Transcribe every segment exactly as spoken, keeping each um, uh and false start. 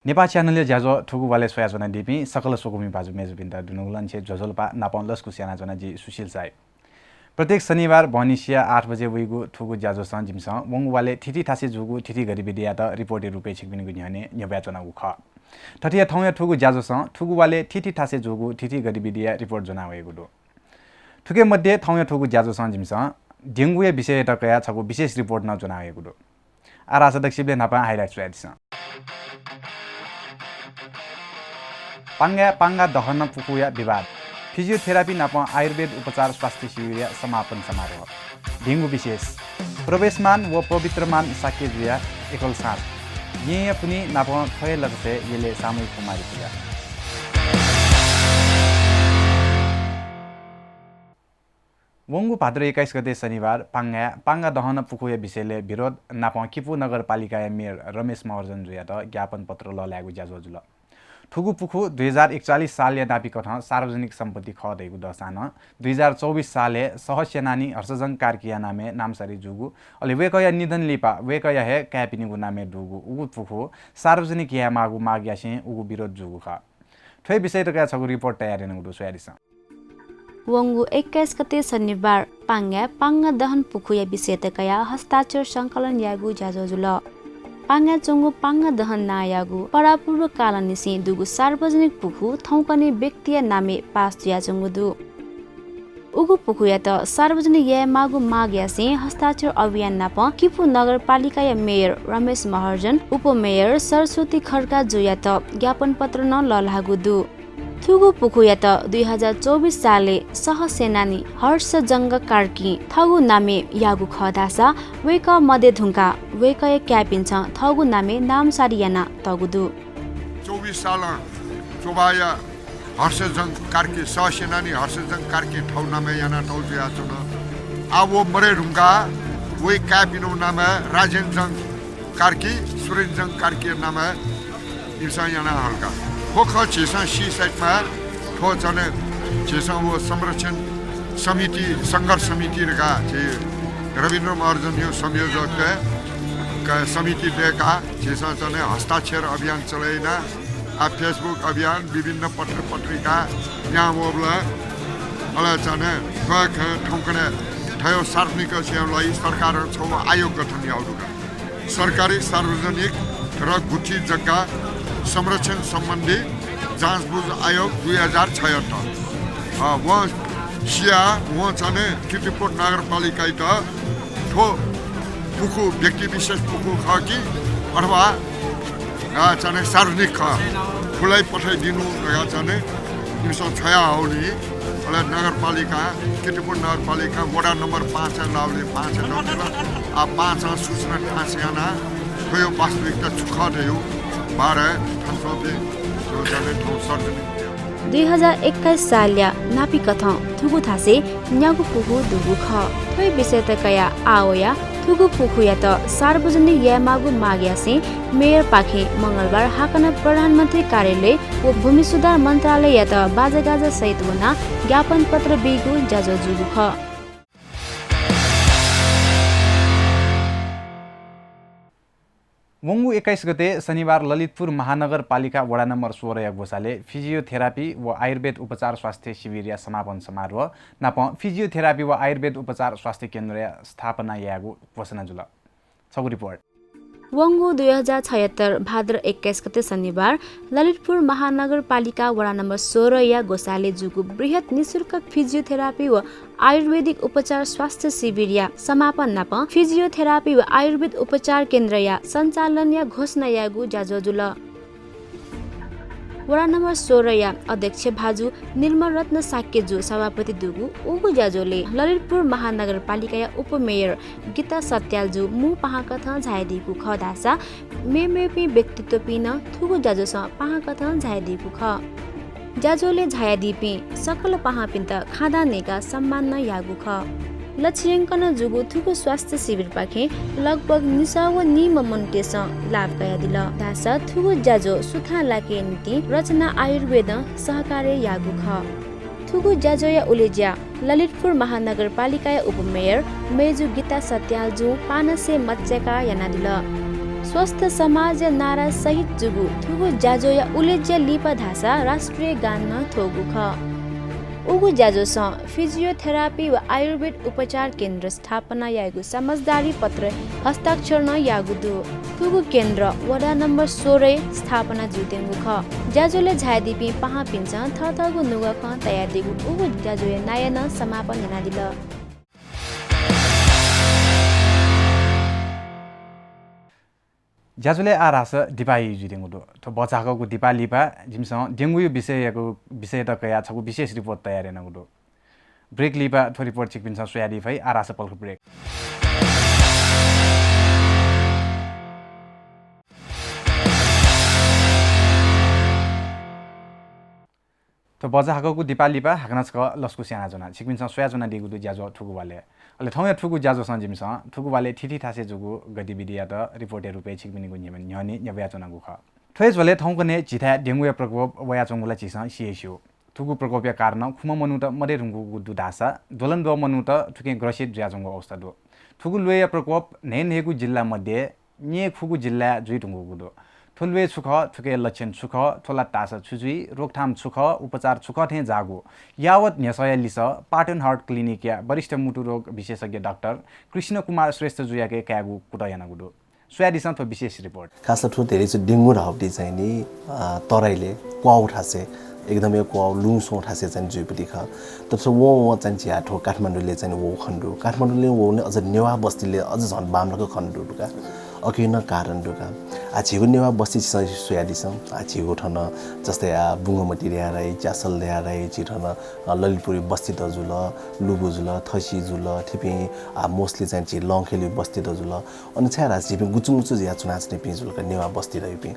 नेपाः च्यानलया ज्याझ्वः थुगु वालय् स्वयाच्वनादीपिं सकल स्वकुमि भाजु मय्जुपिन्त दुनुगलंनिसें ज्वजलपा नापं लसकुस यानाच्वना जि सुशील साई। प्रत्येक शनिबार बहनिसिया आठ बजे वइगु थुगु ज्याझ्वलं जिमिसं वंगु वालय् थीथी थासय् जूगु थीथी गतिविधियात रिपोर्टया रूपय् छिकपिनिगु न्ह्यःने न्ह्यब्वयाच्वनागु खः। थथे हे थौंया थुगु ज्याझ्वलं थुगु वालय् थीथी थासय् जूगु थीथी गतिविधिया रिपोर्ट ज्वनावयागु दु। थुके मध्ये थौंया थुगु ज्याझ्वलं जिमिसं डेंगूया विषययात कयाः छगू विशेष रिपोर्ट नं ज्वनावयागु दु। आः धाःसा दक्वसिबलय् न्हापां highlight स्वयादिसँ। पांगाय् पांगा दहन पुखूया विवाद। फिजियोथेरापी नाप आयुर्वेद उपचार स्वास्थ्य शिविरया समापन समारोह। भिंगु विशेष। प्रवेशमान व पवित्रमान शाक्य जुया एकल साँझ। येँया पुन्हि नाप थ्व हे लकसय् यलय् सामूहिक कुमारी पूजा। वंगु भाद्र एक्काइस गते शनिबार पांगाय् पांगा दहन पुखूया विषयलय् विरोध नाप किपू नगरपालिकाया मेयर रमेश महर्जन जुयात ज्ञापन पत्र लःल्हायेगु ज्याझ्वः जुल। थुगु पुखू दुई हजार एकचालिस सालया नापीकथं सार्वजनिक सम्पत्ति खः धइगु दःसां नं दुई हजार चौबिस सालय् सहसेनानी हर्षजंग कार्कीया नामय् नामसारी जूगु, अले वय्कःया निधन लिपा वय्कःया हे काय्पिनिगु नामय् दुगु उगु पुखू सार्वजनिक यायेमाःगु माग यासें उगु विरोध जूगु खः। थ्व हे विषययात कयाः छगू रिपोर्ट तयार यानागु दु, स्वयादिसँ। वंगु एक्काइस गते शनिबार पांगाय् पांगा दहन पुखूया विषययात कयाः हस्ताक्षर संकलन यायेगु ज्याझ्वः जुल। पांगाय् च्वंगु पांगा दहन नांयागु परापूर्व कालंनिसें दुगु सार्वजनिक पुखू थौंकन्हय् व्यक्तिया नामय् पास जुयाच्वंगु दु। उगु पुखूयात सार्वजनिक यायेमाःगु माग यासें हस्ताक्षर अभियान नाप किपू नगरपालिकाया मेयर रमेश महर्जन, उपमेयर सरस्वती खड्का जुयात ज्ञापन पत्र नं लःल्हाःगु दु। थुगु पुखूयात दुई हजार चौबिस सालय् सहसेनानी हर्षजंग कार्कीं थःगु नामय् याःगु खः धाःसा वय्कः मदये धुंकाः वय्कःया काय्पिन्सं थःगु नामय् नामसारी यानातःगु दु। चौबिस सालं चोभाःया हर्षजंग कार्की, सहसेनानी हर्षजंग कार्कीं थःगु नामय् यानातःगु जुयाच्वन। आः व मदये धुंकाः वय् काय्पिनिगु नामय् राजेन्द्रजंग कार्की, सुरेन्द्रजंग कार्कीया नामय् इमिसं याना हल का। थ्व खँ झीसं सी सकमा, थ्व चाहिँ झीसं व संरक्षण समिति, संघर्ष समिति धकाः झी रविन्द्र महर्जनया संयोजकत्वय् क-, समिति दय्काः झीसं चाहिँ हस्ताक्षर अभियान चले याना। आः Facebook अभियान, विभिन्न पत्र पत्रिका यां वःबलय् अले चाहिँ थ्व खँ थौंकन्हय् थय् सार्वजनिक यायेगु लागि सरकारं छगू आयोग गठन याःगु दु का। सरकारी सार्वजनिक र गुठी जग्गा संरक्षण सम्बन्धी जाँचबुझ आयोग दुई हजार छयत्तर। अ, वं सिया, वं चाहिँ किर्तिपुर नगरपालिकायात थ्व पुखू व्यक्ति विशेष पुखू खः कि अथवा, अ, चाहिँ सार्वजनिक खः, थुलि पठाइदिनु धकाः चाहिँ इमिसं छ्वया हःगुलिं अले नगरपालिका, किर्तिपुर नगरपालिका वडा नम्बर पाँचय् लाःगुलिं पाँचय् दःगु। आः पाँचं सूचना थास यानाः थ्वया वास्तविकता छु खः धइगु बारे थन च्वंपिं थ्व चाहिँ थौं सार्वजनिक। दुई हजार एक्काइस सालया नापीकथं थुगु थासय् न्यागू पुखू दुगु खः। थ्व विषययात कयाः आः वयाः थुगु पुखूयात सार्वजनिक यायेमाःगु माग यासें मेयरपाखें मंगलबार हाकनं प्रधानमन्त्री कार्यालय व भूमि सुधार मन्त्रालययात बाजागाजा सहित वनाः ज्ञापन पत्र बीगु ज्याझ्वः जूगु खः। वंगु एक्काइस गते शनिबार ललितपुर महानगरपालिका वडा नम्बर सोह्रया ग्वसालय् फिजियोथेरापी व आयुर्वेद उपचार स्वास्थ्य शिविरया समापन समारोह नाप फिजियोथेरापी व आयुर्वेद उपचार स्वास्थ्य केन्द्रया स्थापना यायेगु घोषणा जुल। छगू रिपोर्ट। वंगु दुई हजार छयत्तर भाद्र एक्काइस गते शनिबार ललितपुर महानगरपालिका वडा नम्बर सोह्रया ग्वसालय् जूगु बृहत् निशुल्क फिजियोथेरापी व आयुर्वेदिक उपचार स्वास्थ्य शिविरया समापन नाप फिजियोथेरापी व आयुर्वेद उपचार केन्द्रया सञ्चालनया घोषणा यायेगु ज्याझ्वः जुल। वडा नम्बर सोह्रया अध्यक्ष भाजु निर्मल रत्न शाक्यजु सभापति दुगु उगु ज्याझ्वलय् ललितपुर महानगरपालिकाया उपमेयर गीता सत्यालजु मू पाहांकथं झायादीगु खः धाःसा मेमेपिं व्यक्तित्वपिं नं थुगु ज्याझ्वलय् पाहांकथं झायादीगु खः। ज्याझ्वलय् झायादीपिं सकल पाहांपिन्त खादां न्हय्काः सम्मान नं याःगु खः। लक्ष्यांकन जूगु थुगु स्वास्थ्य शिविरपाखें लगभग निसः व निम्ह मनूतय्सं लाभ कयादिल धाःसा थुगु ज्याझ्वः सुथां लाकेया निंतिं रचना आयुर्वेदं सहकार्य याःगु खः। थुगु ज्याझ्वःया उलेज्या ललितपुर महानगरपालिकाया उपमेयर मय्जु गीता सत्यालजुं पानसय् मच्याकाः यानादिल। स्वस्थ समाजया नारा सहित जूगु थुगु ज्याझ्वःया उलेज्या लिपा धाःसा राष्ट्रिय गान नं थ्वःगु खः। उगु ज्याझ्वःसं फिजियोथेरापी व आयुर्वेद उपचार केन्द्र स्थापना यायेगु समझदारी पत्रय् हस्ताक्षर नं याःगु दु। थुगु केन्द्र वडा नम्बर सोह्रय् स्थापना जुइत्यंगु खः। ज्याझ्वलय् झायादीपिं पाहांपिन्सं थःथःगु नुगः खँ तयादीगु उगु ज्याझ्वःया नायः नं समापन यानादिल। ज्याझ्वलय् आः धाःसा दिपाः जुइत्यंगु दु। थ्व भचा हाकःगु दिपाः लिपा जिमिसं डेंगूया विषययागु, विषययात कयाः छगू विशेष रिपोर्ट तयार यानागु दु। ब्रेक लिपा थ्व रिपोर्ट छिकपिन्सं स्वयादी फइ। आः धाःसा पलख ब्रेक। थ्व भचा हाकःगु दिपाः लिपा हाकनं छकः लसकुस यानाच्वना। छिकपिन्सं स्वयाच्वनादीगु दु ज्याझ्वः थुगु वालय्। अले थौंया थुगु ज्याझ्वःसं जिमिसं थुगु वालय् थीथी थासय् जूगु गतिविधियात रिपोर्टया रूपय् छिकपिनिगु न्ह्यःने न्ह्यब्वयाच्वनागु खः। थ्व हे झ्वलय् थौंकन्हय् झीथाय् डेंगूया प्रकोप वयाच्वंगु ला झीसं सि हे स्यू। थुगु प्रकोपया कारणं खुम्ह मनूत मरे धुंकूगु दु धाःसा द्वलंद्वः मनूत थुकिं ग्रसित जुयाच्वंगु अवस्था दु। थुगु ल्वय्‌या प्रकोप न्हय्‌न्हय्‌गु जिल्ला मध्ये न्येखुगू जिल्लाय् जुइ धुंकूगु दु। थ्व ल्वय् छु खः, थुकिया लक्षण छु खः, थ्व लात धाःसा छु जुइ, रोकथाम छु खः, उपचार छु खः थें जाःगु यावत न्ह्यसःया लिसः पाटन हार्ट क्लिनिकया वरिष्ठ मुटु रोग विशेषज्ञ डाक्टर कृष्ण कुमार श्रेष्ठजुयाके कायेगु कुतः यानागु दु। स्वयादिसँ थ्व विशेष रिपोर्ट। खास थ्व धेरैचां डेंगू धाःगुति चाहिँ नि, अ, तराईले क्वाउ थासय्, एकदमै क्वाउ लुँ स्वंगु थासय् चाहिँ जुइगुति खः। तर थ्व वं वं चाहिँ झी आः थ्व काठमाडौँले चाहिँ वःगु खनेदु। काठमाडौँले वःगुलिं अझ नेवाः बस्तीले अझ झन बांमलाक खनेदु का। अकिं नं कारण दु का। आः झीगु नेवाः बस्ती छिसं स्वयादिसँ। आः झीगु थन जस्तै आः बुंगमती धया धाइ, च्यासल धया धाइ, झी थन, अ, ललितपुरया बस्तीत जुल, लुगु जुल, थसि जुल, थेपिं आः mostly चाहिँ झी लंखेलिया बस्तीत जुल। अन छाय् धाःसा झीपिं गुचुमुचु जुयाच्वनाच्वनीपिं जुल का नेवाः बस्ती धइपिं।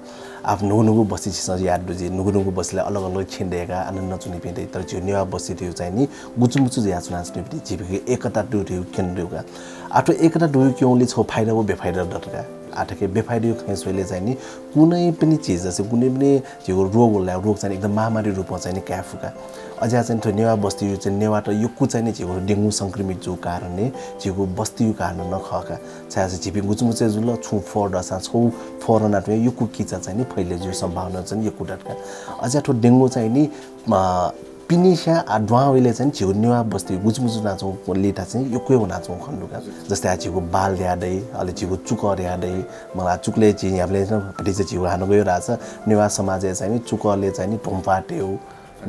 आः न्हून्हूगु बस्ती छिसं याद दु जुइ, न्हून्हूगु बस्तीले अलग अलग छेँ दय्‌काः अन नं च्वनीपिं दइ, तर झीगु नेवाः बस्ती धइगु चाहिँ नि गुचुमुचु जुयाच्वनाच्वनीपिं दइ, झीपिं एकता दु धइगु क्यने दु का। आः थ्व एकता दुगु क्यंगुलिं छगू फाइदा व बेफाइदा दत का। आः थथे बेफाइदाया खँय् स्वयेबलय् चाहिँ नि कुनै पनि चिज, जस्तै कुनै पनि झीगु रोग वल धाःसा रोग चाहिँ एकदम महामारी रूपं चाहिँ नि काये फु का। अझ चाहिँ थ्व नेवाः बस्तीया चाहिँ नेवाःत यक्व चाहिँ नि झीगु डेंगू संक्रमित जूगु कारणं झीगु बस्तीया कारणं नं खः का। छाय्‌धाःसा झीपिं गुचुमुचु जुल, छुं फोहोर दःसां छगू फोहोर वनाः थ्व यक्व किचा चाहिँ नि फैले जुइगु सम्भावना चाहिँ यक्व दत का। अझ थ्व डेंगू चाहिँ नि, अ, पिनेस्यां आः दुहां वइबलय् चाहिँ नि झीगु नेवाः बस्ती गुचुमुचु जुयाच्वंगु लिपा चाहिँ यक्व हे वनाच्वंगु खनेदु का। जस्तै आः झीगु बाल धया धाइ, अले झीगु चुकः धया धाइ, मला चुकलय् झी न्ह्याबलें नं भतिचा झीगु हानं गय् धाःसा नेवाः समाजय् चाहिँ नि चुकलय् चाहिँ नि धुंफाः तयेगु,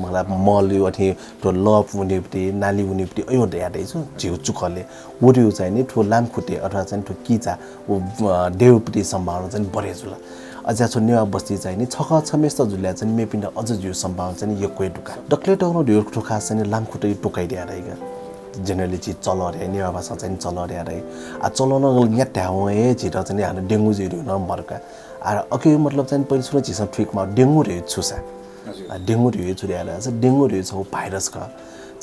मला मलय् अथे थ्व लः वनेगुति, नाली वनेगुति अय् धया धाइ छु झीगु चुकलय्। व धइगु चाहिँ नि थ्व लामखुट्टे अथवा चाहिँ थ्व किचा व, अ, दयेगुति सम्भावना चाहिँ बढे जुल। अझ थ्व नेवाः बस्ती चाहिँ नि छखः छम्हेसित जुल धाःसा चाहिँ मेपिन्त अझ जुइगु सम्भावना चाहिँ नि यक्व हे दु का। दकलय् तःधंगु धइगु थ्व खः चाहिँ नि लामखुट्टे टोकाइ धया धाइ का। Generally झी चलः धया धाइ, नेवाः भाषां चाहिँ नि चलः धया धाइ। आः चलः नं न्यात धायेवं हे झीत चाहिँ नि हानं डेंगू जुइ धइगु नं मदु का। आः अकिया मतलब चाहिँ नि पहिले सुरु झीसं थुइके माः, डेंगू धइगु छु सा? हजुर। आः डेंगू धइगु छु धया धाःसा डेंगू धइगु छगू भाइरस खः।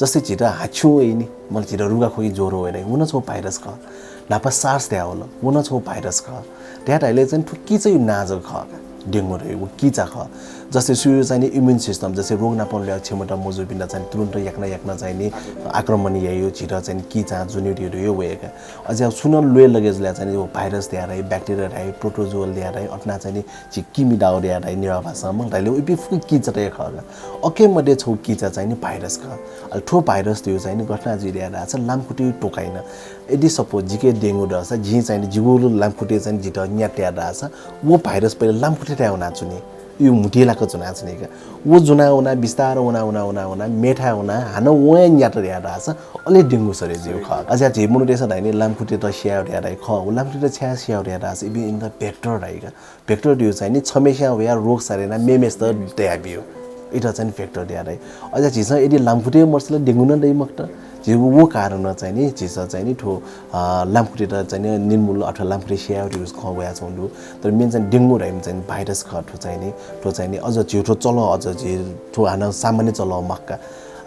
जस्तै झीत हाछ्युं वइ नि, मला झीत रुगा खोकी ज्वरो वइ नि, व नं छगू भाइरस खः। न्हापा SARS धया वल, व नं छगू भाइरस खः। धया धाइबलय् चाहिँ थ्व किचाया नां जक खः का, डेंगू धइगु व किचा खः। जस्तै सुया चाहिँ नि immune system, जस्तै रोग नाप ल्वायेगु क्षमता मजूपिन्त चाहिँ तुरुन्त याकनं याकनं चाहिँ नि आक्रमण याइगु, झीत चाहिँ नि किचां ज्वनेगु धइगु वइ का। अझ सुं नं ल्वय् लगे जुल धाःसा चाहिँ नि व भाइरस धया धाइ, bacteria धया धाइ, protozoal धया धाइ, अथवा चाहिँ नि झी किमि दाउ धया धाइ नेवाः भाषां, मखु धाइबलय् इपिं फुक्क किचात हे खः का। अकिया मध्ये छगू किचा चाहिँ नि भाइरस खः। अले थ्व भाइरस धइगु चाहिँ नि गथे याना जुइ धया धाःसा लामखुट्टे टोकाइ नं। यदि suppose जिके डेंगू दःसा जिं चाहिँ नि जिगु लामखुट्टे चाहिँ नि जितः न्यात धया धाःसा व भाइरस पहिले लामखुट्टेथाय् वनाच्वनी। इगु म्हुतुइ लाक च्वनाच्वनी का। व ज्वनाः वनाः बिस्तारं वनाः वनाः वनाः वनाः मेथाय् वनाः हानं वं हे न्यात धया धाःसा अले डेंगू सरे जुइगु खः। अझ झी मनूतय्‌सं धाइ नि लामखुट्टेत स्यायेगु धया धाइ, खः। व लामखुट्टेत छाय् स्यायेगु धया धाःसा इपिं इमित vector धाइ का। Vector धइगु चाहिँ नि छम्हेस्यां वयाः रोग सरे यानाः मेम्हेसित तयाबीगु। इमित चाहिँ नि vector धया धाइ। अझ झीसं यदि लामखुट्टे मदुसा ला डेंगू नं दइ मखुत। झीगु व कारणं चाहिँ नि झीसं चाहिँ नि थ्व, अ, लामखुट्टेत चाहिँ नि निर्मूल अथवा लामखुट्टे स्यायेगु धइगु खँ वयाच्वंगु दु। तर main चाहिँ नि डेंगू धाइम्ह चाहिँ नि भाइरस खः थ्व चाहिँ नि, थ्व चाहिँ नि अझ झीगु थ्व चलः अझ झी थ्व हानं सामान्य चलः मखु का।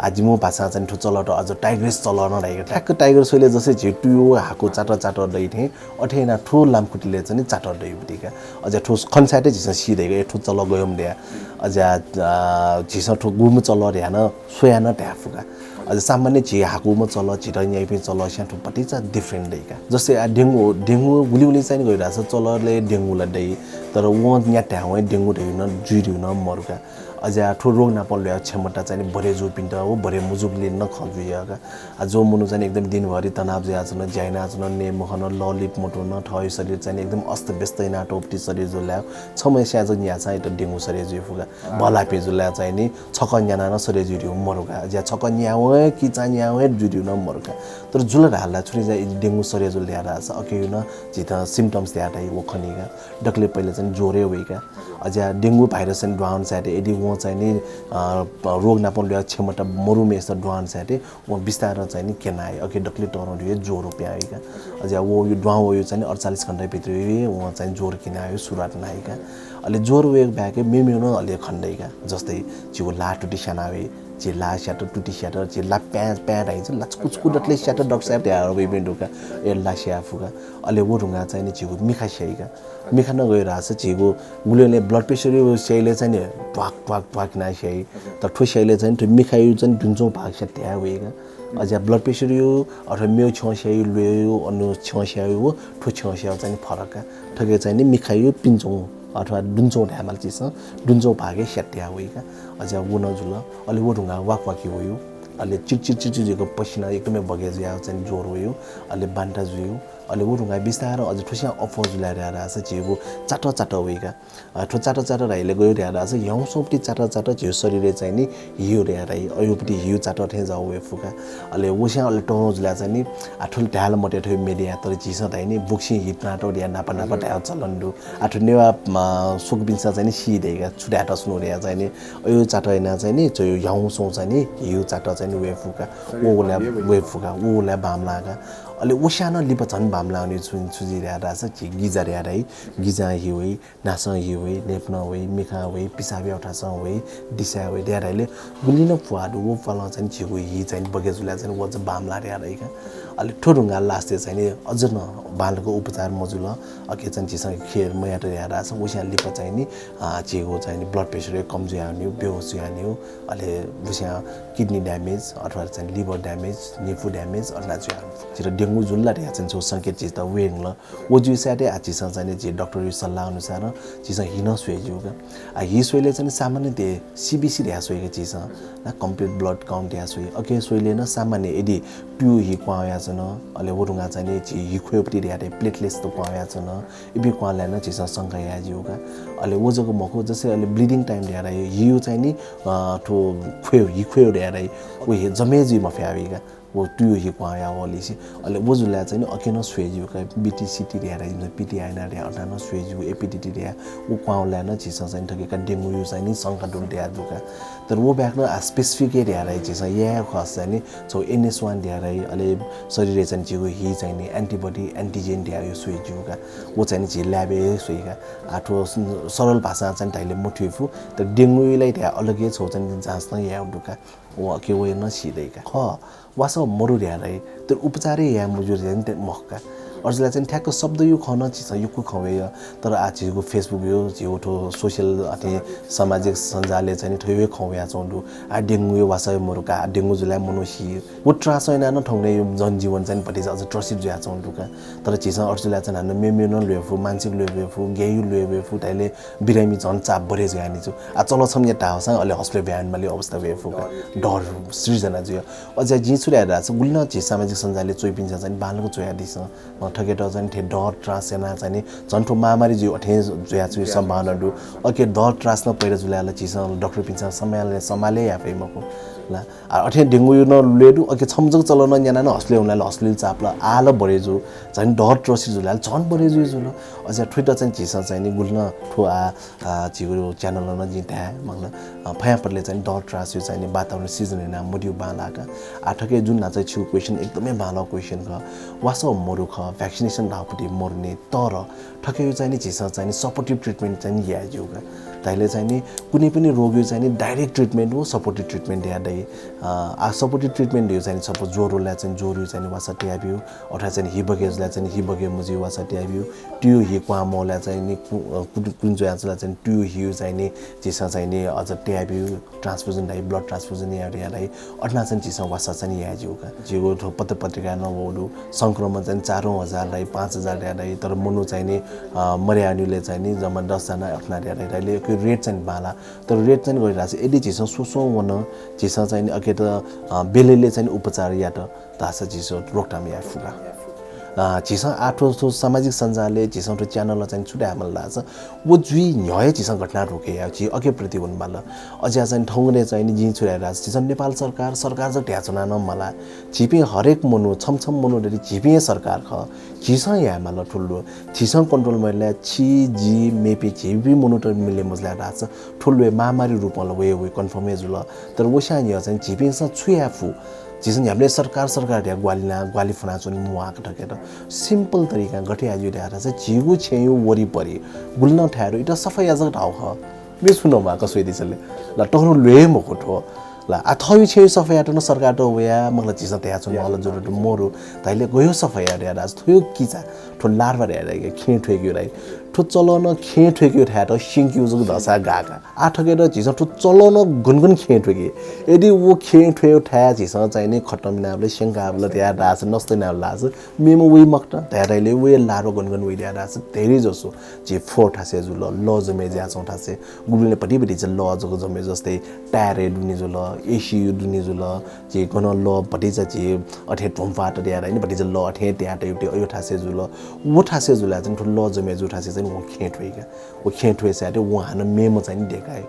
आः जिमिगु भाषां चाहिँ नि थ्व चलःत अझ tigress चलः नं धाइ का। ठ्याक्क tigress स्वयेबलय् जस्तै झी तुयु हाकु चातर चातर दइ थें अथे यानाः थ्व लामखुट्टेले चाहिँ नि चातर दइगु दइ का। अझ थ्व खनसाय्‌त झीसं सी धाइ का, ए थ्व चलः गय् धया। अझ, अ, झीसं थ्व गुम्ह चलः धया नं स्वयाः नं धाये फु का। अझ सामान्य झी हाकुम्ह चलः, झीत न्याइपिं चलःसियां थ्व भतिचा different दइ का। जस्तै आ, डेंगू, डेंगू गुलि गुलि चाहिँ नि गयो धाःसा चलःले डेंगू ला दइ, तर वं न्यात धायेवं डेंगू धइगु नं, जुइ धइगु नं मरु का। अझ आ, थ्व रोग नाप ल्वाये क्षमता चाहिँ नि बढे जूपिन्त व बढे मजूपिन्त नं खँ जुइ का। आ, जो मनू चाहिँ नि एकदम दिनभरि तनाव जुयाच्वन, ज्या यानाच्वन, नये मखन, लः लिप मत्वन, थःगु शरीर चाहिँ नि एकदम अस्तव्यस्त यानातःगु शरीर जुल धाःसा, छम्हस्यां जक न्याःसां यात डेंगू सरे जुइ फु का। बल्लाःपिं जुल धाःसा चाहिँ नि छकः न्यानाः नं सरे जुइ धइगु मरु का। ज्या छकः न्यावं, किचा न्यावं जुइ धइगु नं मरु का। तर जुल धाःसा छु नि, ज्या डेंगू सरे जुल धाःसा अकिं नं झीत symptoms धयातःगु व खनी का। दकले पहिले चाहिँ ज्वरय् वइ का। अझ आ, डेंगू virus चाहिँ नि दुहां वंसाथं यदि वं चाहिँ नि, अ, रोग नाप ल्वाये क्षमता मरुम्हेसित दुहां वंसाथं वं बिस्तारं चाहिँ नि क्यना हइ, अकिं दकले तःधं धइगु ज्वरो पिहां हइ का। अझ आ, व यो दुहां वःगु चाहिँ नि अठचालिस घण्टा भित्र हे वं चाहिँ ज्वरो क्यना हइ, सुरुवात याना हइ का। अले ज्वरो वयेगु बाहेक मेमेगु नं अले खने दइ का। जस्तै झीगु ला तुति स्याना वइ, झी ला स्यात, तुति स्यात, झी ला प्यां प्यां धाइन्छ, ला छुकु छुकु दतले स्यात, डाक्टर साहेब धयाः वइपिं दु का। ए, ला स्याये फु का। अले व धुंकाः चाहिँ नि झीगु मिखा स्याइ का। मिखा नं गयो धाःसा झीगु गुलिं blood pressure-यु स्याइलय् चाहिँ नि ध्वाक ध्वाक ध्वाक यानाः स्याइ। तर थ्व स्याइलय् चाहिँ नि थ्व मिखायु चाहिँ नि दुने च्वंगु भाग स्यात धाये वइ का। अझ आ, blood pressure-यु अथवा मेगु छ्यं स्यायु, ल्वय्‌यु, अन छ्यं स्यायु व थ्व छ्यं स्यायु चाहिँ नि फरक का। थुकी चाहिँ नि मिखायु पिने च्वंगु अथवा दुने च्वंगु धायेमाल झीसं, दुने च्वंगु भागय् स्यात धाये वइ का। अझ आ, व नं जुल। अले व धुंकाः वाकवाकी वइ। अले चिर चिर चिर चिर जुइक पसिना एकदमै बगय् जुयाः चाहिँ नि ज्वरो वइ। अले बान्ता जुइ। अले व धुंकाः बिस्तारं अझ थ्वस्यां अप्वः जुल धाःसा झीगु चाटः चाटः वइ का। अ, थ्व चाटः चाटः धाइबलय् गयो धाःसा ह्याउँसंपट्टि चाटः चाटः झीगु शरीरय् चाहिँ नि हिउ धाये धाइ, अज्याःपट्टि हिउ चाटः थें जाः वये फु का। अले वस्यां अले तःधं जुल धाःसा चाहिँ नि, आ, थ्व धायेला मते थ्व media, तर झीसं धाइ नि, बुक्सिं हि तनातःगु धयाः न्हापा न्हापा धायेगु चलन दु। आ, थ्व नेवाः, म, स्वकुपिन्सं चाहिँ नि सी दइ का, छु धायेत स्वनागु धयाः चाहिँ नि, अज्याःगु चाटः यानाः चाहिँ नि, थ्व ह्याउँसं चाहिँ नि हिउ चाटः चाहिँ नि वये फु का। व उलय् वये फु का, व उलय् बांमलाः का। अले वस्यां नं लिपा झन बांमलाः वनी। छु, छु जुइ धाःसा झी गिजा धाये धाइ, गिजां हि वइ, न्हासं हि वइ, न्हाय्पनं वइ, मिखां वइ, पिसाब याःगु थासं वइ, दिसाय् वइ, धाये धाइबलय् गुलि नं प्वाः दु, व प्वालं चाहिँ नि झीगु हि चाहिँ नि बगय् जुल धाःसा चाहिँ नि व चाहिँ बांमलाः धाये धाइ का। अले थ्व धुंकाः last-य् चाहिँ नि अझ नं बांलाक उपचार मजुल, अकिं चाहिँ नि झीसं care मयात धाःसा वस्यां लिपा चाहिँ नि, अ, झीगु चाहिँ नि blood pressure कम जुयाः वनी, बेहोस जुयाः वनी, अले वस्यां kidney damage अथवा चाहिँ नि liver damage, न्हिपु damage अथे नं जुयाः वनी। झीत डेंगू जुल ला धयाः चाहिँ नि छगू संकेत झीत वये धुंकल। व जुइसाथं आ झीसं चाहिँ नि झी डाक्टरया सल्लाह अनुसार झीसं हि नं स्वये ज्यू का। आ, हि स्वइलय् चाहिँ नि सामान्यतया CBC धयाः स्वइ का झीसं, ना complete blood count धयाः स्वइ। अकिं स्वइलय् नं सामान्य यदि तुयु हि क्वहां वयाच्वन, अले व धुंकाः चाहिँ नि झी हि ख्वय्‌पट्टि धयाः platelets त क्वहां वयाच्वन, इपिं क्वहांलाय् नं झीसं शंका याये ज्यू का। अले व जक मखु, जस्तै अले bleeding time धयाः हिउ चाहिँ नि, अ, थ्व ख्वय्, हि ख्वय् धयाः व हि जम्मे जुइ मफयावइ का। व तुयु हि क्वहां वयावःलिसे। अले व जुल धाःसा चाहिँ नि अकिं नं स्वये ज्यू का, BTCT धयाः, PTI नं धयाः अथे नं स्वये ज्यू, APDT धयाः। व क्वहां वःलाय् नं झीसं चाहिँ नि थुकी का डेंगूया चाहिँ नि शंका दु धयाः दु का। तर व बाहेक नं आ specific हे धयाः झीसं याये खःसा चाहिँ नि छगू NS one धयाः, अले शरीरय् चाहिँ नि झीगु हि चाहिँ नि antibody, antigen धयाः स्वये ज्यू का। व चाहिँ नि झी lab-य् हे स्वइ का। आ, थ्व स-, सरल भाषां चाहिँ नि धाइबलय् मथुइफु, तर डेंगूया लागि धयाः अलग हे छगू चाहिँ नि जाँच नं याये दु का। व अकिं वयाः नं सी दइ का। खः, वासः मरु धयाः धाइ, तर उपचार हे याये मज्यू धयाः नि मखु का। अथे जुल धाःसा चाहिँ नि ठ्याक्क शब्दया खँ नं झीसं यक्व खँ वय्, तर आ झीगु Facebook-या, झीगु थ्व social अथे सामाजिक सञ्जालय् चाहिँ नि थ्व हे खँ वयाच्वंगु दु। आ डेंगूया वासः हे मरु का, आ डेंगू जुल धाःसा मनू सी। व त्रासं यानाः नं थौंकन्हय् जनजीवन चाहिँ नि भतिचा अझ त्रसित जुयाच्वंगु दु का। तर झीसं अथे जुल धाःसा चाहिँ नि हानं मेमेगु नं ल्वय् फु, मानसिक ल्वय् वये फु, ग्याःया ल्वय् वये फु, धाइबलय् बिरामी झन चाप बढे जुयाः वनी। आ चलः छम्ह न्यात धाःसा अले hospital भ्यायेमाली अवस्था वये फु का। डर सृजना जुइ। अझ जिं छु धाये धाःसा गुलि नं झी सामाजिक सञ्जालय् च्वइपिन्सं चाहिँ नि बांलाक च्वयादिसँ। अ, थुकियात चाहिँ नि थें डर त्रास यानाः चाहिँ नि झन थ्व महामारी जुइ अथें जुयाच्वंगु सम्भावना दु। अकिं डर त्रास नं पैदा जुल धाःसा झीसं डाक्टरपिन्सं सम्हाल, सम्हाल हे याये फइ मखु ला। आ, अथें डेंगूया नं ल्वय् दु, अकिं छम्ह जक चलः नं न्यानाः नं hospital वनाः hospital चाप ला आः ला बढे जू, झन डर त्रसित जुल धाःसा झन बढे जुइ जुल। अझ थुइत चाहिँ नि झीसं चाहिँ नि गुलि नं थ्व आ आ, झीगु channel-य् नं जिं धाये, मतलब, अ, फयांपतले चाहिँ नि डर त्रासया चाहिँ नि वातावरण सिर्जना याना मदिउ बांलाक। आ, थुकी जुन न्हाचः छिगु question एकदमै बांलाःगु question खः। वासः मरु खः, vaccination धाःगुपट्टि मरुनि, तर थुकिया चाहिँ नि झीसं चाहिँ नि supportive treatment चाहिँ नि याये ज्यू का। धाइले चाहिँ नि कुनै पनि रोगयु चाहिँ नि direct treatment व supportive treatment धया दइ। अ, आ supportive treatment धयु चाहिँ नि suppose ज्वरोला चाहिँ ज्वरोयु चाहिँ नि वासः तया ब्यु, अथवा चाहिँ नि हिबगे जुला चाहिँ नि हिबगे मुजुयु वासः तया ब्यु, तुयु हि क्वां मौला चाहिँ नि कु-, अ, कुन, कुन जुया जुला चाहिँ नि तुयु हियु चाहिँ नि झीसं चाहिँ नि अझ तया ब्यु, transfusion धाइ, blood transfusion या, या धाइ, अथना चाहिँ झीसं वासः चाहिँ नि या ज्यू का। झीगु थ्व पत्र पत्रिका नं वःगु दु, संक्रमण चाहिँ चारौं हजार धाइ, पाँच हजार या धाइ, तर मनू चाहिँ नि, अ, मर्यानिले चाहिँ नि जम्मा दस जना अथना या धाइ, धाइले एक rate चाहिँ नि बांला। तर rate चाहिँ नि गइरास, यदि झीसं स्वस्वं वन, झीसं चाहिँ नि अकेत, अ, बेलेले चाहिँ नि उपचार यात, धाःसा झीसं रोकथाम याये फु का। अ, झीसं आः थ्व, थ्व सामाजिक सञ्जालय् झीसं थ्व channel चाहिँ छु धायेमाल धाःसा, व जुइ न्ह्यः हे झीसं घटना रोके या, झी अके प्रति वनेमाल। अज्या चाहिँ थौंकन्हय् चाहिँ नि जिं छु धाये धाःसा, झीसं नेपाल सरकार, सरकार जक धयाच्वना नं मला। झीपिं हरेक मनू, छम्ह छम्ह मनू दरि झीपिं हे सरकार खः। झीसं यायेमाल थुलु। झीसं control मयाला, छि, जि, मेपिं झीपिं मनूत मिले मजुला धाःसा थुलु हे महामारी रूपं ला वये वइ, confirm हे जुल। तर वस्यां न्ह्यः चाहिँ झीपिंसं छु याये फु? झीसं न्ह्याबलें सरकार, सरकार धया ग्वाहालि ना, ग्वाहालि फुनाच्वने म्वाःक थकेत simple तरिकां गथे याये ज्यू धयाः धाःसा झीगु छेँयु वरिपरि गुलि नं थाय् दु, इमित सफा या जक धाउ खः। मेगु छुं नं म्वाःक स्वइदिसँ ले। ला तःधंगु ल्वय् मखु थ्व। ला आ थःयु छेँयु सफा यायेत नं सरकारत वया, मखुला झीसं धयाच्वने माःगु ला जरुरत मरु। धाइले गय् सफा या धयाः धाःसा थ्वयु किचा, थ्व larva धयाः धाइके खेँ थ्वय्केगु धाइ। थ्व चलन खेँ थ्वय्केगु थाय्त स्यंकेगु जक धाःसा गाः का। आः थकेत झीसं थ्व चलन गन गन खेँ थ्वय्के। यदि व खेँ थ्वय्केगु थाय् झीसं चाहिँ नि खतं मिनाबलय्, स्यंकाबलय् धयाः धाःसा, नष्ट यानाबलय् धाःसा, मेम्ह वइ मखुत, धयाः धाइले वया larva गन गन वइ धयाः धाःसा, धेरैजसो झी फोहोर थासय् जुल, लः जमे जुयाच्वंगु थासय्, गुबलें भति भति चाहिँ लः जक जमे, जस्तै tyre दुने जुल, ICU दुने जुल, झी गन लः भति चाहिँ झी अथे धुंफात धयाः धाइ नि, भति चाहिँ लः अथे तयाः तयु, अयु थासय् जुल, व थासय् जुल चाहिँ थ्व लः जमे जू थासय् चाहिँ वं खेँ थ्वय्का। व खेँ थ्वय्साथं वं हानं मेम्ह चाहिँ नि दय्काइ।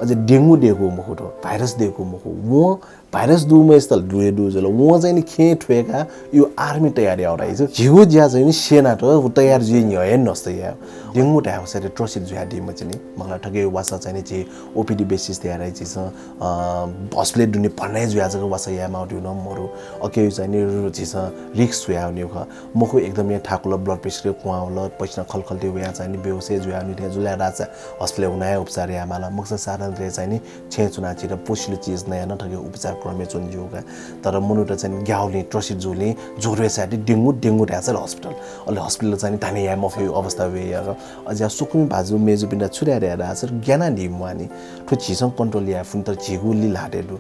अझ dengue दय्कूगु मखु थ्व, virus दय्कूगु मखु। वं virus दुम्हेसित ला दु हे दु जुल। वं चाहिँ नि खेँ थ्वय्काः यु army तयार याः धाइ। झीगु ज्या चाहिँ नि सेनात व तयार जुइ न्ह्यः हे नष्ट याः। Dengue धाःसा त्रसित जुयादीम्ह चाहिँ नि, मखुला थुकिया वासः चाहिँ नि झी OPD basis तयार याइ झीसं, अ, hospital दुने भर्ना जुया जक वासः यायेमाः धयु नं मरु। अके चाहिँ नि झीसं risk स्वयावनीगु खः। मखु एकदम हे थाकुल, blood pressure क्वहां वल, पसिना खलखल ति वया चाहिँ नि बेहोस हे जुयावनी थें जुल धाःसा hospital हुनाः हे उपचार यायेमाल। मखुसा साधारणतया चाहिँ नि छेँय् च्वनाः झीत पोसिलो चिज नयाः नं थुकिया उपचार क्रमय् च्वने ज्यू का। तर मनूत चाहिँ नि ग्याःगुलिं, त्रसित जूगुलिं, ज्वरय्साथं dengue, dengue धाःसा hospital। अले hospital चाहिँ नि धाने याये मफयु अवस्था वये याः। अज्या स्वकुमि भाजु मय्जुपिन्त छु धाये धाःसा ग्यानादीम्वानि। थ्व झीसं control याये फुनि, तर झीगुलि ल्हातय् दु।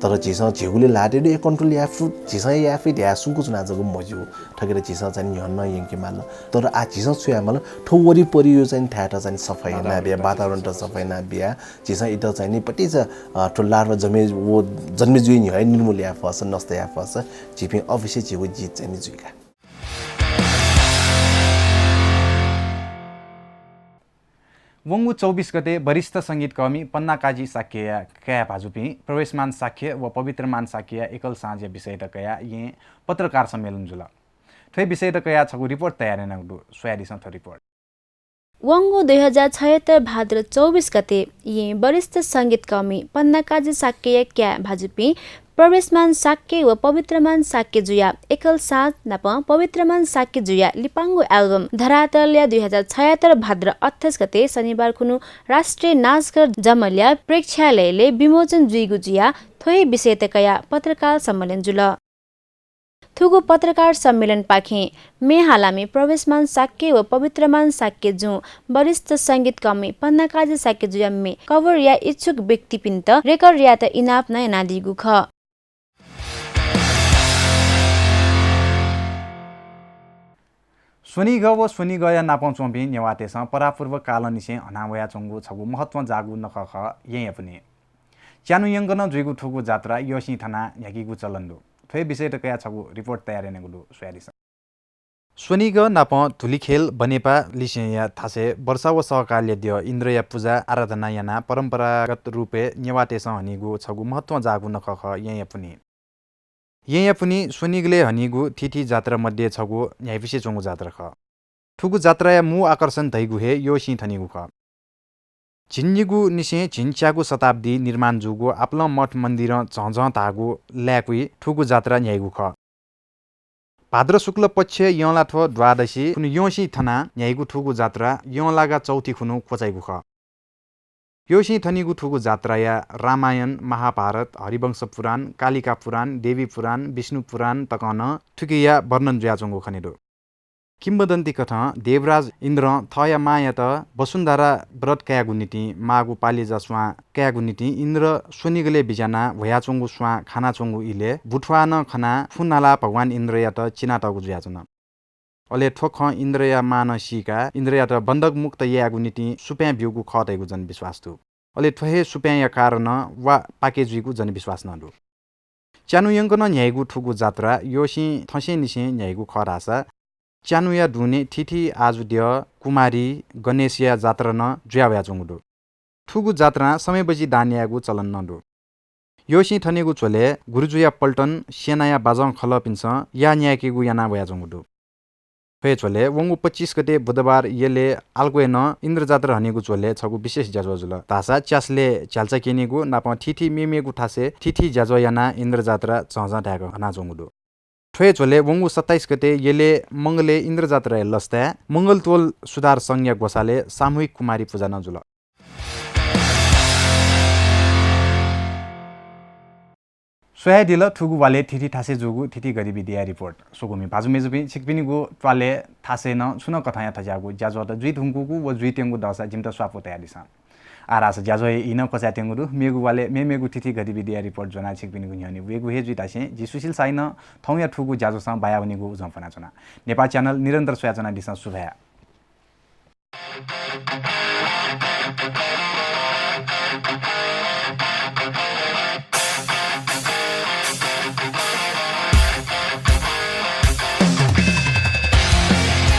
तर झीसं झीगुलि ल्हातय् दु, ए control याये फु, झीसं याये फु धयाः सुंक च्वना जक मज्यू। थुकियात झीसं चाहिँ न्ह्यःने नं यंकेमाल। तर आः झीसं छु यायेमाल, थ्व वरिपरियु चाहिँ थाय्‌त चाहिँ सफा यानाबिया, वातावरणत सफा यानाबिया, झीसं इमित चाहिँ नि भतिचा, अ, थ्व larva जमे, व जन्मे जुइ न्ह्यः हे निर्मूल याये फःसा, नष्ट याये फःसा, झीपिं अवश्य झीगु जित चाहिँ नि जुइका। वंगु चौबिस गते वरिष्ठ संगीतकर्मी पन्नाकाजी शाक्यया काय् भाजुपिं प्रवेशमान शाक्य व पवित्रमान शाक्यया एकल साँझया विषयत कयाः येँ पत्रकार सम्मेलन जुल। थ्व विषयत कयाः छगू report तयार यानागु दु, स्वयादिसँ थ्व report। वंगु दुई हजार छयत्तर भाद्र चौबिस गते येँ वरिष्ठ संगीतकर्मी पन्नाकाजी शाक्यया काय् भाजुपिं प्रवेशमान शाक्य व पवित्रमान शाक्य जुया एकल साँझ नाप पवित्रमान शाक्य जुया लिपांगु album धरातलया दुई हजार छयत्तर भाद्र अट्ठाइस गते शनिबार खुन्हु राष्ट्रिय नाचघर जमलया प्रेक्षालयलय् विमोचन जुइगु जुया थ्व हे विषयत कयाः पत्रकार सम्मेलन जुल। थुगु पत्रकार सम्मेलनपाखें म्ये हालामि प्रवेशमान शाक्य व पवित्रमान शाक्य जुं वरिष्ठ संगीतकर्मी पन्नाकाजी शाक्य जुया म्ये cover याये इच्छुक व्यक्तिपिन्त record यायेत इनाप नं यानादीगु खः। स्वनिगः व स्वनिगःया नापं च्वंपिं नेवाःतय्‌सं परापूर्व कालंनिसें हना वयाच्वंगु छगू महत्वं जाःगु नखः खः येँया पुन्हि। च्यान्हु यंकनं जुइगु थुगु जात्रा यःसिं थनाः न्ह्याकीगु चलन दु। थ्व हे विषयत कयाः छगू report तयार यानागु दु, स्वयादिसँ। स्वनिगः नाप धुलिखेल बनेपा लिसेंया थासय् वर्षा व सहकालया द्यः इन्द्रया पुजा आराधना यानाः परम्परागत रूपय् नेवाःतय्‌सं हनीगु छगू महत्वं जाःगु नखः खः येँया पुन्हि। येँया पुन्हि स्वनिगलय् हनीगु थीथी जात्रा मध्ये छगू न्ह्याइपुसे च्वंगु जात्रा खः। थुगु जात्राया मू आकर्षण धइगु हे यःसिं थनीगु खः। झिंनिगूनिसें झिंच्यागू शताब्दी निर्माण जूगु आपालं मठ मन्दिरं झःझः धाःगु लाय्‌कुइ थुगु जात्रा न्ह्याइगु खः। भाद्र शुक्ल पक्षय् यंलाथ्व द्वादशी खुन्हु यःसिं थनाः न्ह्याइगु थुगु जात्रा यंलागा चौथी खुन्हु क्वचाइगु खः। यःसिं थनिगु थुगु जात्राया रामायण, महाभारत, हरिवंश पुराण, कालिका पुराण, देवी पुराण, विष्णु पुराण तकं नं थुकिया वर्णन जुयाच्वंगु खने दु। किंवदन्ती कथं देवराज इन्द्रं थःया मांयात वसुन्धरा व्रत कायेगु निंतिं माःगु पालेजा स्वां कायेगु निंतिं इन्द्र स्वनिगलय् बिज्यानाः ह्वयाच्वंगु स्वां खानाच्वंगु इलय् बुथुवाः नं खनाः फुँ नालाः भगवान इन्द्रयात चिनातःगु जुयाच्वन। अले थ्व खँ इन्द्रया मां नं सीकाः इन्द्रयात बन्धक मुक्त यायेगु निंतिं सुपाँय् ब्यूगु खः धइगु जनविश्वास दु। अले थ्व हे सुपाँय्‌या कारणं वा पाके जुइगु जनविश्वास नं दु। च्यान्हु यंकनं न्ह्याइगु थुगु जात्रा यःसिं थसेंनिसें न्ह्याइगु खः धाःसा च्यान्हुया दुने थीथी आजुद्यः, कुमारी, गणेशया जात्रा नं जुया वयाच्वंगु दु। थुगु जात्रां समयबजि दान यायेगु चलन नं दु। यःसिं थनेगु झ्वलय् गुरुजुया पल्टन, सेनाया बाजं खलःपिन्सं या न्यायेकेगु याना वयाच्वंगु दु। थ्व हे झ्वलय् वंगु पच्चिस गते बुधबार यलय् आलक्वय् नं इन्द्रजात्रा हनेगु झ्वलय् छगू विशेष ज्याझ्वः जुल। धाःसा च्यासलय् झ्याल्चा क्यनीगु नापं थीथी मेमेगु थासय् थीथी ज्याझ्वः यानाः इन्द्रजात्रा झःझः धायेक हनाच्वंगु दु। थ्व हे झ्वलय् वंगु सत्ताइस गते यलय् मंगलय् इन्द्रजात्राया लसताय् मंगल त्वल सुधार संघया ग्वसालय् सामूहिक कुमारी पुजा नं जुल। स्वयादिल थुगु वालय् थीथी थासय् जूगु थीथी गतिविधिया रिपोर्ट। स्वकुमि भाजु मय्‌जुपिं, छिकपिनिगु त्वालय् थासय् नं छुं नं कथंया थज्याःगु ज्याझ्वःत जुइधुंकूगु व जुइत्यंगु दःसा जिमित स्वापू तयादिसँ। आः धाःसा ज्याझ्वःया ई नं क्वचायेत्यंगु दु। मेगु वालय् मेमेगु थीथी गतिविधिया रिपोर्ट ज्वनाः छिकपिनिगु न्ह्यःने वयेगु हे जुइ धासें जि सुशील शाही नं थौंया थुगु ज्याझ्वःसं बायावनीगु उजं फ्वनाच्वना। नेपाः च्यानल निरन्तर स्वयाच्वनादिसँ। सुभाय्।